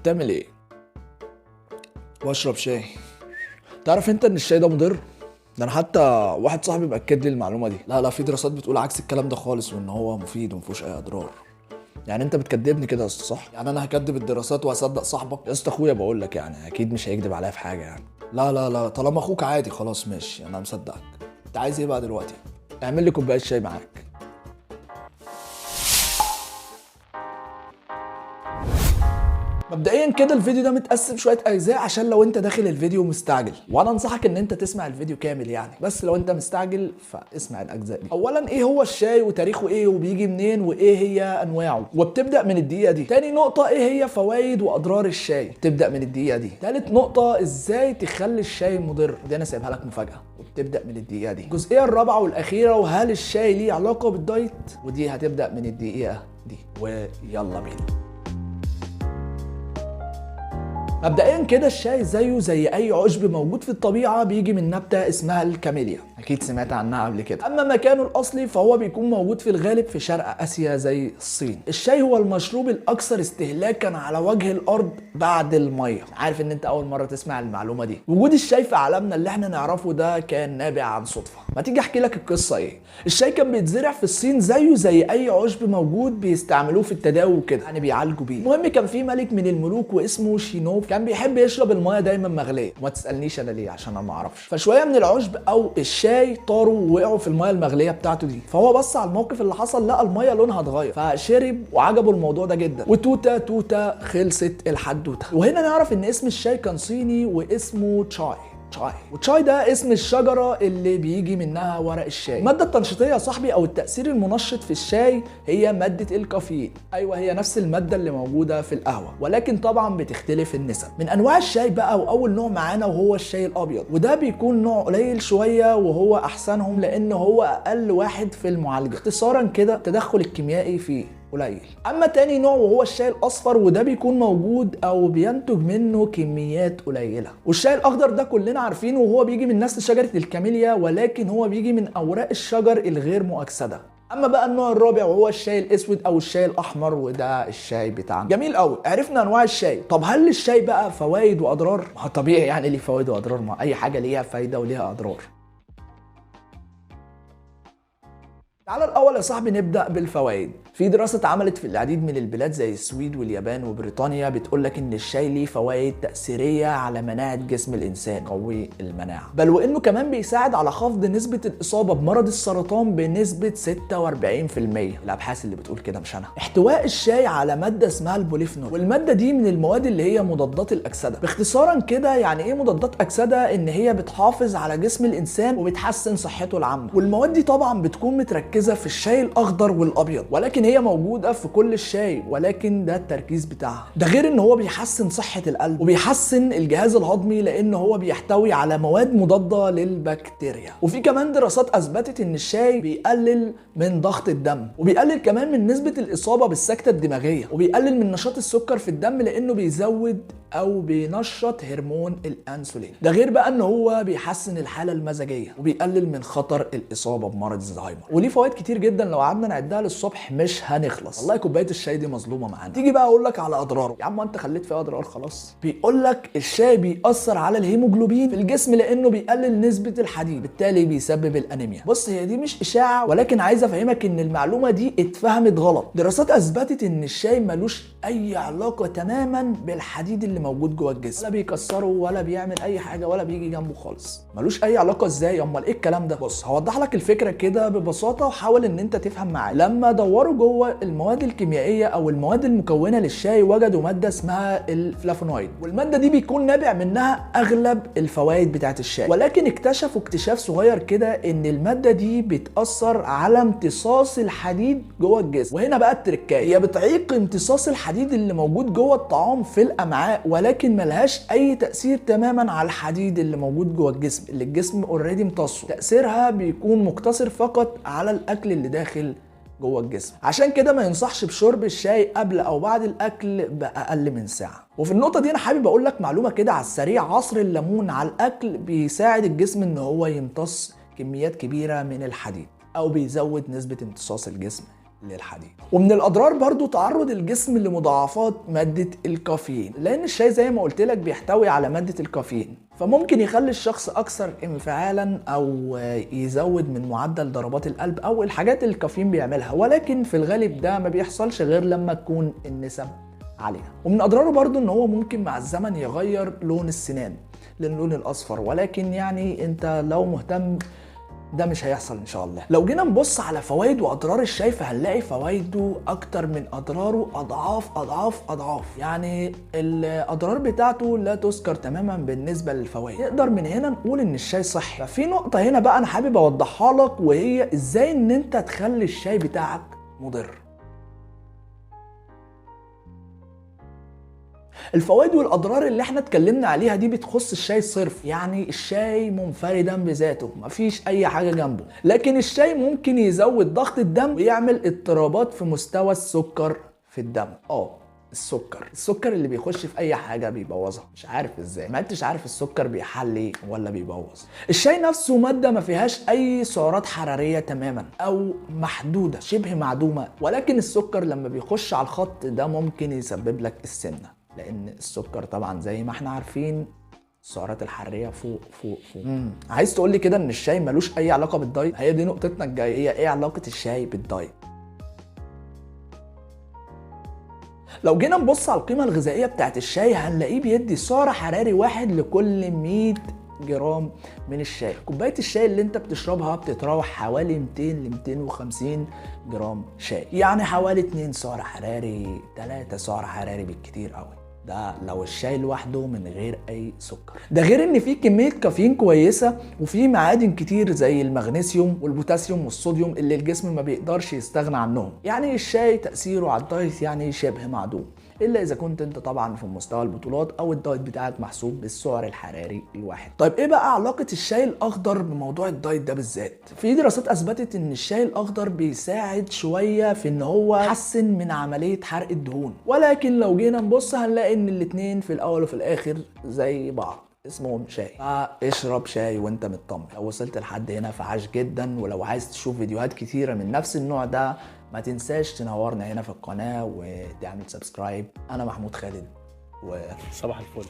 بتعمل ايه؟ بشرب شاي. تعرف انت ان الشاي ده مضر؟ ده انا حتى واحد صاحبي مأكد لي المعلومة دي. لا لا، في دراسات بتقول عكس الكلام ده خالص، وان هو مفيد ومفيهوش اي اضرار. يعني انت بتكدبني كده يا اسطى صح؟ يعني انا هكدب الدراسات وهصدق صاحبك؟ يا اسطى اخويا بقول لك يعني اكيد مش هيكدب عليا في حاجة يعني. لا لا لا، طالما اخوك عادي خلاص ماشي، انا مصدقك. انت عايز ايه بقى دلوقتي؟ اعمل لي كوباية شاي معاك. مبدئيا كده الفيديو ده متقسم شوية اجزاء عشان لو انت داخل الفيديو مستعجل، وانا انصحك ان انت تسمع الفيديو كامل يعني، بس لو انت مستعجل فاسمع الاجزاء دي. اولا ايه هو الشاي وتاريخه ايه وبيجي منين وايه هي انواعه، وبتبدا من الدقيقة دي. تاني نقطة ايه هي فوائد واضرار الشاي، بتبدا من الدقيقة دي. تالت نقطة ازاي تخلي الشاي مضر، دي انا سايبها لك مفاجاة، وبتبدا من الدقيقة دي. الجزئية الرابعة والاخيرة وهل الشاي ليه علاقة بالدايت، ودي هتبدا من الدقيقة دي. ويلا بينا. مبدئيا كده الشاي زيه زي اي عشب موجود في الطبيعة، بيجي من نبته اسمها الكاميليا، اكيد سمعت عنها قبل كده. اما مكانه الاصلي فهو بيكون موجود في الغالب في شرق اسيا زي الصين. الشاي هو المشروب الاكثر استهلاكا على وجه الارض بعد المية. عارف ان انت اول مرة تسمع المعلومة دي. وجود الشاي في عالمنا اللي احنا نعرفه ده كان نابع عن صدفة. ما تيجي احكي لك القصة ايه. الشاي كان بيتزرع في الصين زيه زي اي عشب موجود بيستعملوه في التداوي وكده، يعني بيعالجوا بيه. المهم كان في ملك من الملوك واسمه شينوف، كان بيحب يشرب المية دايما مغليه، وما تسالنيش انا ليه عشان انا ما اعرفش. فشوية من العشب او الشاي طاروا ووقعوا في المية المغليه بتاعته دي، فهو بص على الموقف اللي حصل لقى المية لونها اتغير، فشرب وعجبه الموضوع ده جدا، وتوته توته خلصت الحدوتة. وهنا نعرف ان اسم الشاي كان صيني واسمه تشاي. وتشاي ده اسم الشجرة اللي بيجي منها ورق الشاي. المادة التنشيطية يا صاحبي أو التأثير المنشط في الشاي هي مادة الكافيين. أيوة هي نفس المادة اللي موجودة في القهوة، ولكن طبعا بتختلف النسب. من أنواع الشاي بقى وأول نوع معانا وهو الشاي الأبيض، وده بيكون نوع قليل شوية وهو أحسنهم لأن هو أقل واحد في المعالجة. اختصارا كده التدخل الكيميائي فيه قليل. اما تاني نوع وهو الشاي الاصفر، وده بيكون موجود او بينتج منه كميات قليله. والشاي الاخضر ده كلنا عارفينه وهو بيجي من نسل شجرة الكاميليا، ولكن هو بيجي من اوراق الشجر الغير مؤكسده. اما بقى النوع الرابع وهو الشاي الاسود او الشاي الاحمر، وده الشاي بتاعنا. جميل قوي، عرفنا انواع الشاي. طب هل الشاي بقى فوائد واضرار؟ ما طبيعي يعني ليه فوائد واضرار، ما اي حاجة ليها فايده وليها اضرار. تعالى الأول يا صاحبي نبدأ بالفوائد. في دراسة اتعملت في العديد من البلاد زي السويد واليابان وبريطانيا بتقولك إن الشاي ليه فوائد تأثيرية على مناعة جسم الإنسان، قوي المناعة، بل وإنه كمان بيساعد على خفض نسبة الإصابة بمرض السرطان بنسبة 46%. الأبحاث اللي بتقول كده مش أنا. احتواء الشاي على مادة اسمها البوليفينول، والمادة دي من المواد اللي هي مضادات الأكسدة. باختصارا كده يعني إيه مضادات أكسدة؟ إن هي بتحافظ على جسم الإنسان وبتحسن صحته العامة. والمواد دي طبعا بتكون متركزة في الشاي الاخضر والابيض، ولكن هي موجودة في كل الشاي، ولكن ده التركيز بتاعها. ده غير ان هو بيحسن صحة القلب وبيحسن الجهاز الهضمي لان هو بيحتوي على مواد مضادة للبكتيريا. وفي كمان دراسات اثبتت ان الشاي بيقلل من ضغط الدم، وبيقلل كمان من نسبه الاصابة بالسكته الدماغية، وبيقلل من نشاط السكر في الدم لانه بيزود او بينشط هرمون الانسولين. ده غير بقى ان هو بيحسن الحالة المزاجية وبيقلل من خطر الاصابة بمرض الزهايمر. وليه فوائد كتير جدا لو قعدنا نعدها للصبح مش هنخلص. والله كوباية الشاي دي مظلومة معانا. تيجي بقى اقول لك على اضراره. يا عم انت خليت فيها اضرار خلاص. بيقول لك الشاي بيأثر على الهيموجلوبين في الجسم لانه بيقلل نسبه الحديد، بالتالي بيسبب الانيميا. بص هي دي مش اشاعة، ولكن عايز افهمك ان المعلومة دي اتفهمت غلط. دراسات اثبتت ان الشاي ملوش اي علاقة تماما بالحديد اللي موجود جوه الجسم، ولا بيكسره ولا بيعمل اي حاجة ولا بيجي جنبه خالص. ملوش اي علاقة. ازاي؟ امال ايه الكلام ده؟ بص هوضح لك الفكرة كده ببساطة وحاول ان انت تفهم معايا. لما دوروا جوه المواد الكيميائية او المواد المكونة للشاي وجدوا مادة اسمها الفلافونويد، والمادة دي بيكون نابع منها اغلب الفوائد بتاعه الشاي، ولكن اكتشفوا اكتشاف صغير كده ان المادة دي بتاثر على امتصاص الحديد جوه الجسم. وهنا بقى التركايه، هي بتعيق امتصاص الحديد اللي موجود جوه الطعام في الامعاء، ولكن ملهاش اي تاثير تماما على الحديد اللي موجود جوه الجسم اللي الجسم already امتصه. تاثيرها بيكون مقتصر فقط على الاكل اللي داخل جوه الجسم. عشان كده ما ينصحش بشرب الشاي قبل او بعد الاكل باقل من ساعة. وفي النقطة دي انا حابب اقول لك معلومة كده على السريع، عصر الليمون على الاكل بيساعد الجسم ان هو يمتص كميات كبيرة من الحديد، او بيزود نسبه امتصاص الجسم للحديد. ومن الاضرار برضو تعرض الجسم لمضاعفات مادة الكافيين، لان الشاي زي ما قلت لك بيحتوي على مادة الكافيين، فممكن يخلي الشخص اكثر انفعالا او يزود من معدل ضربات القلب او الحاجات اللي الكافيين بيعملها، ولكن في الغالب ده ما بيحصلش غير لما تكون النسب عالية. ومن اضراره برضو ان هو ممكن مع الزمن يغير لون السنان للون الاصفر، ولكن يعني انت لو مهتم ده مش هيحصل ان شاء الله. لو جينا نبص على فوائد واضرار الشاي فهنلاقي فوائده اكتر من اضراره اضعاف اضعاف اضعاف، يعني الاضرار بتاعته لا تذكر تماما بالنسبة للفوائد. نقدر من هنا نقول ان الشاي صحي. ففي نقطة هنا بقى انا حابب اوضحها لك، وهي ازاي ان انت تخلي الشاي بتاعك مضر. الفوائد والاضرار اللي احنا اتكلمنا عليها دي بتخص الشاي صرف، يعني الشاي منفردا بذاته مفيش اي حاجة جنبه، لكن الشاي ممكن يزود ضغط الدم ويعمل اضطرابات في مستوى السكر في الدم. السكر اللي بيخش في اي حاجة بيبوظها، مش عارف ازاي، ما انتش عارف السكر بيحلي ولا بيبوظ. الشاي نفسه مادة ما فيهاش اي سعرات حرارية تماما او محدودة شبه معدومة، ولكن السكر لما بيخش على الخط ده ممكن يسبب لك السمنة، لان السكر طبعا زي ما احنا عارفين السعرات الحرارية فوق فوق فوق. عايز تقول لي كده ان الشاي ملوش اي علاقة بالدايت؟ هي دي نقطتنا الجاية، هي ايه علاقة الشاي بالدايت؟ لو جينا نبص على القيمة الغذائية بتاعت الشاي هنلاقيه بيدي سعر حراري واحد لكل 100 جرام من الشاي. كوباية الشاي اللي انت بتشربها بتتراوح حوالي 200 ل 250 جرام شاي، يعني حوالي 2 سعر حراري 3 سعر حراري بالكتير قوي، ده لو الشاي لوحده من غير اي سكر. ده غير ان فيه كمية كافيين كويسة وفيه معادن كتير زي المغنيسيوم والبوتاسيوم والصوديوم اللي الجسم ما بيقدرش يستغنى عنهم. يعني الشاي تاثيره على الدايت يعني شبه معدوم، الا اذا كنت انت طبعا في مستوى البطولات او الدايت بتاعك محسوب بالسعر الحراري الواحد. طيب ايه بقى علاقة الشاي الاخضر بموضوع الدايت ده بالذات؟ في دراسات اثبتت ان الشاي الاخضر بيساعد شوية في ان هو يحسن من عملية حرق الدهون، ولكن لو جينا نبص هنلاقي ان الاتنين في الاول وفي الاخر زي بعض، اسمهم شاي. فاشرب شاي وانت مطمن. لو وصلت لحد هنا فعاش جدا، ولو عايز تشوف فيديوهات كتيرة من نفس النوع ده ما تنساش تنورنا هنا في القناة وتعمل subscribe. انا محمود خالد و صباح الفل.